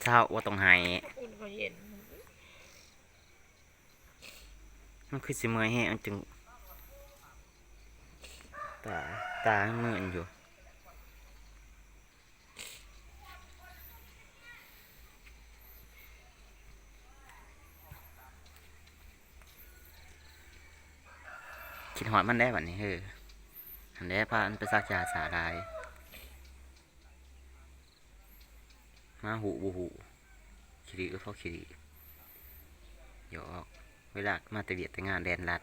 ເຊົ້າ ບໍ່ຕ້ອງໄຫ້. ມັນຄືຊິເມື່ອຍແຮງ ມັນຈຶ່ງ ຕາ ຕາຍັງມືນຢູ່. ຄິດຮອດມັນແດ່ບັດນີ້ ເຮີ ຫັ້ນແຫຼະ ພາມັນໄປສັກຢາຊາຫຼາຍ ມາຮູ້ບໍ່ຮູ້ ຂີ້ດື້ກໍພໍຂີ້ດື້ ຢອກ ເວລາມາແຕ່ວຽກແຕ່ງານແລ່ນລັດ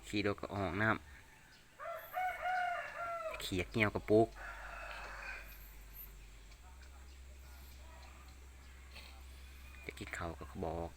ຂີ່ລົດກໍອອກນ້ຳ. ຂຽກຍ່ຽວກະປຸກ ຈະກິນເຂົ້າກໍບອກ.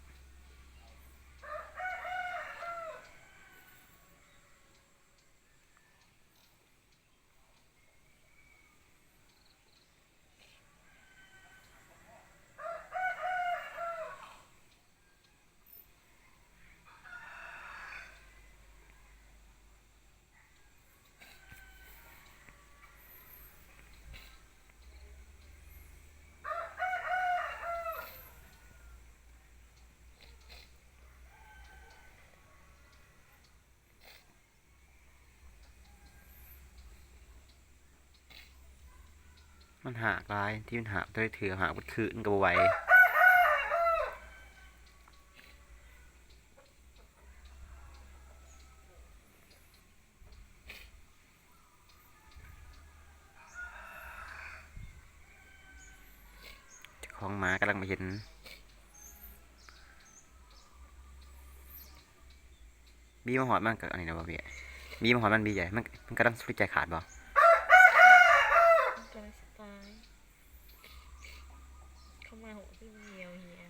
ມັນຫາກຫຼາຍ ທີ່ມັນຫາກແຕ່ລະເທື່ອ ຫາກເບິດຄືນກໍບໍ່ໄຫວ. ເຈົ້າຂອງໝາກຳລັງມາເຫັນ. ບີມາຮອດມັນກໍອັນນີ້ນະບໍ່ບີ? ບີມາຮອດມັນບີໃຫຍ່ ມັນ ມັນກຳລັງສຸດໃຈຂາດບໍ່? ມັນກຳລັງສະຕາຍ ເຂົ້າມາໂຫ ຄືມັນໜຽວເຫຍ.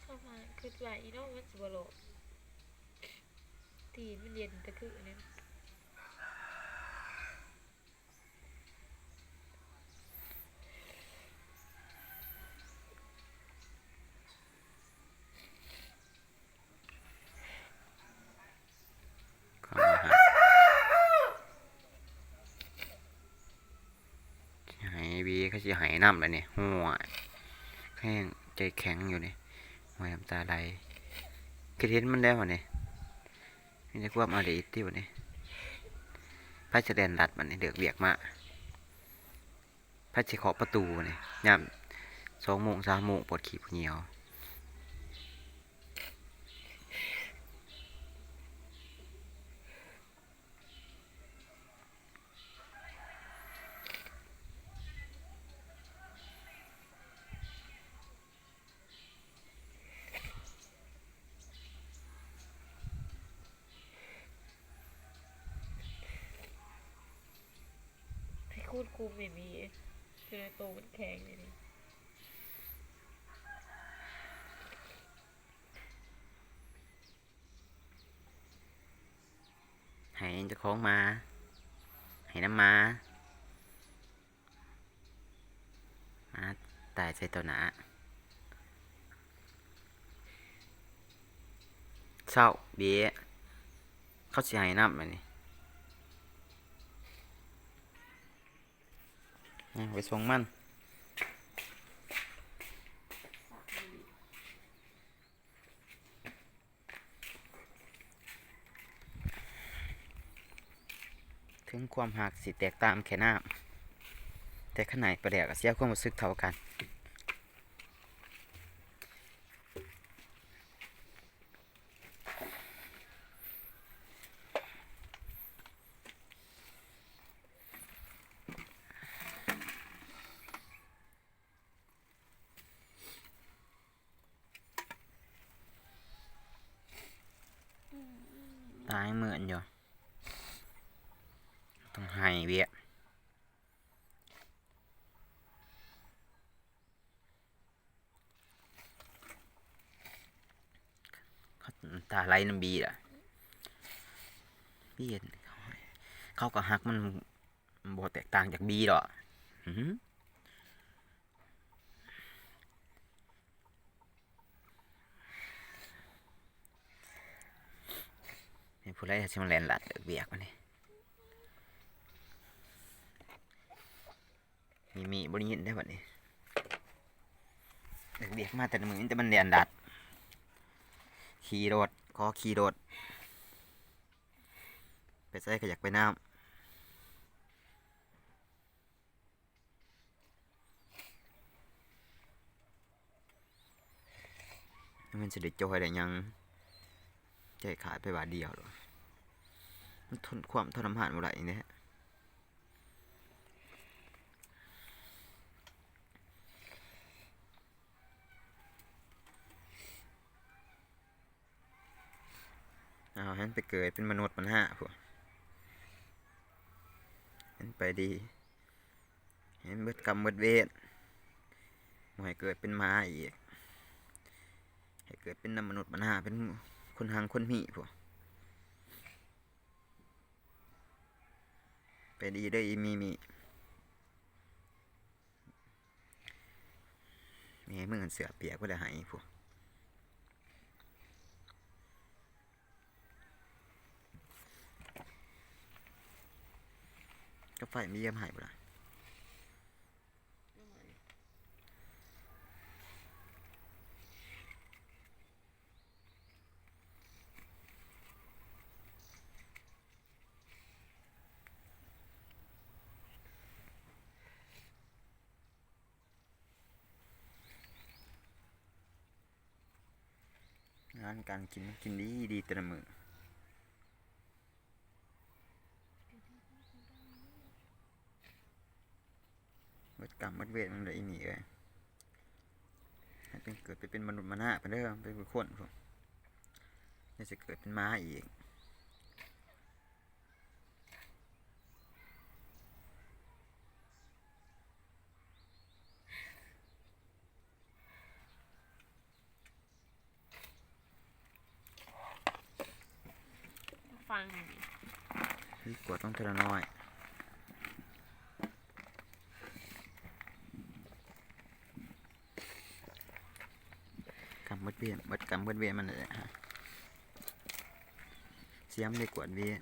ເຂົ້າມາຄິດວ່າອີນ້ອງມັນຊິບໍ່ຫຼອກ ຕີນມັນເຢັນຕະຄືນີ້. ເຂົາມາຫາ ຊິໃຫ້ເວ ເຂົາຊິໃຫ້ນຳແລ້ວນີ້ ໂຫຍ ແຂງ ໃຈແຂງຢູ່ນີ້ ໂຫຍ ນ້ຳຕາໄຫຼ ຄິດເຫັນມັນແລ້ວນີ້. ມີແຕ່ຄວາມອາລີດຕິບັດນີ້ ໃຜຊິແລ່ນລັດບັດນີ້ ເລີກວຽກມາ ໃຜຊິເຄາະປະຕູບັດນີ້ ຍາມສອງໂມງ ສາມໂມງ ປວດຂີ້ປວດຍ່ຽວ. ໃຫ້ຄູນຄຸມແມ່ນມີ ເທື່ອໂຕມັນແຂງແລ້ວນີ້. ໃຫ້ເຈົ້າຂອງໝາ ໃຫ້ນຳໝາ. ມາຕາຍໃສ່ຕໍ່ໜ້າ ເຊົາເບຍ ເຂົາຊິໃຫ້ນຳບັດນີ້ ຍັງໄປສົ່ງມັນ. ເຖິງຄວາມຮັກຊິແຕກຕ່າງແຄ່ນ້ຳ ແຕ່ຄັນໃຫ້ໄປແລ້ວກໍເສຍຄວາມຮູ້ສຶກເທົ່າກັນ. ຕາຍັງເມີນຢູ່ ຕ້ອງໃຫ້ເວຍ ນ້ຳຕາໄຫຼນຳບີລະ ບີເຫັນ ເຂົາກໍຮັກມັນ ບໍ່ແຕກຕ່າງຈາກບີດອກ. ຫື ໃຫ້ ຜູ້ໃດຊິມາແລ່ນລັດເລີກວຽກບັດນີ້. ມີມີບໍ່ໄດ້ຍິນເດ້ບັດນີ້. ເລີກວຽກມາແຕ່ລະມື້ມີແຕ່ມັນແລ່ນລັດ ຂີ່ລົດ ຂໍຂີ່ລົດ ໄປໃສກໍຢາກໄປນຳ. ມັນຊິໄດ້ຈ່ອຍໄດ້ຫຍັງ ໃຈຂາດໄປບາດດຽວໂລດ. ມັນທົນຄວາມທໍລະມານບໍ່ໄດ້ນີ້ແຫຼະ. ເອົາໃຫ້ມັນໄປເກີດເປັນມະນຸດບັນຫາພຸ້ນ ໃຫ້ມັນໄປດີ ໃຫ້ມັນເບິດກຳເບິດເວນ ບໍ່ໃຫ້ເກີດເປັນໝາອີກ ໃຫ້ເກີດເປັນນຳມະນຸດບັນຫາ ເປັນຄົນຮັ່ງຄົນມີພຸ້ນ. ໄປດີເດີອີມີມີ. ແມ່ມຶງອັນເສື້ອປຽກບໍ່ໄດ້ໃຫ້ພຸ້ນ ກາໄຟມີເຢີມໃຫ້ບໍ່ລະ? ອາຫານການກິນ ກິນດີດີແຕ່ລະມື້. ເບິດກຳເບິດເວນມັນເດີອີນີ້ເອີຍ. ໃຫ້ເປັນ ເກີດໄປເປັນມະນຸດມະນາພຸ້ນເດີ ໄປເປັນຄົນພຸ້ນ ຢ່າຊິເກີດເປັນໝາອີກ. ຟັງ ກວດລົງເທື່ອລະໜ້ອຍ ກຳເບິດເວນ ເບິດກຳເບິດເວນມັນແຫຼະ ສຽມໄດ້ກວດເວນ.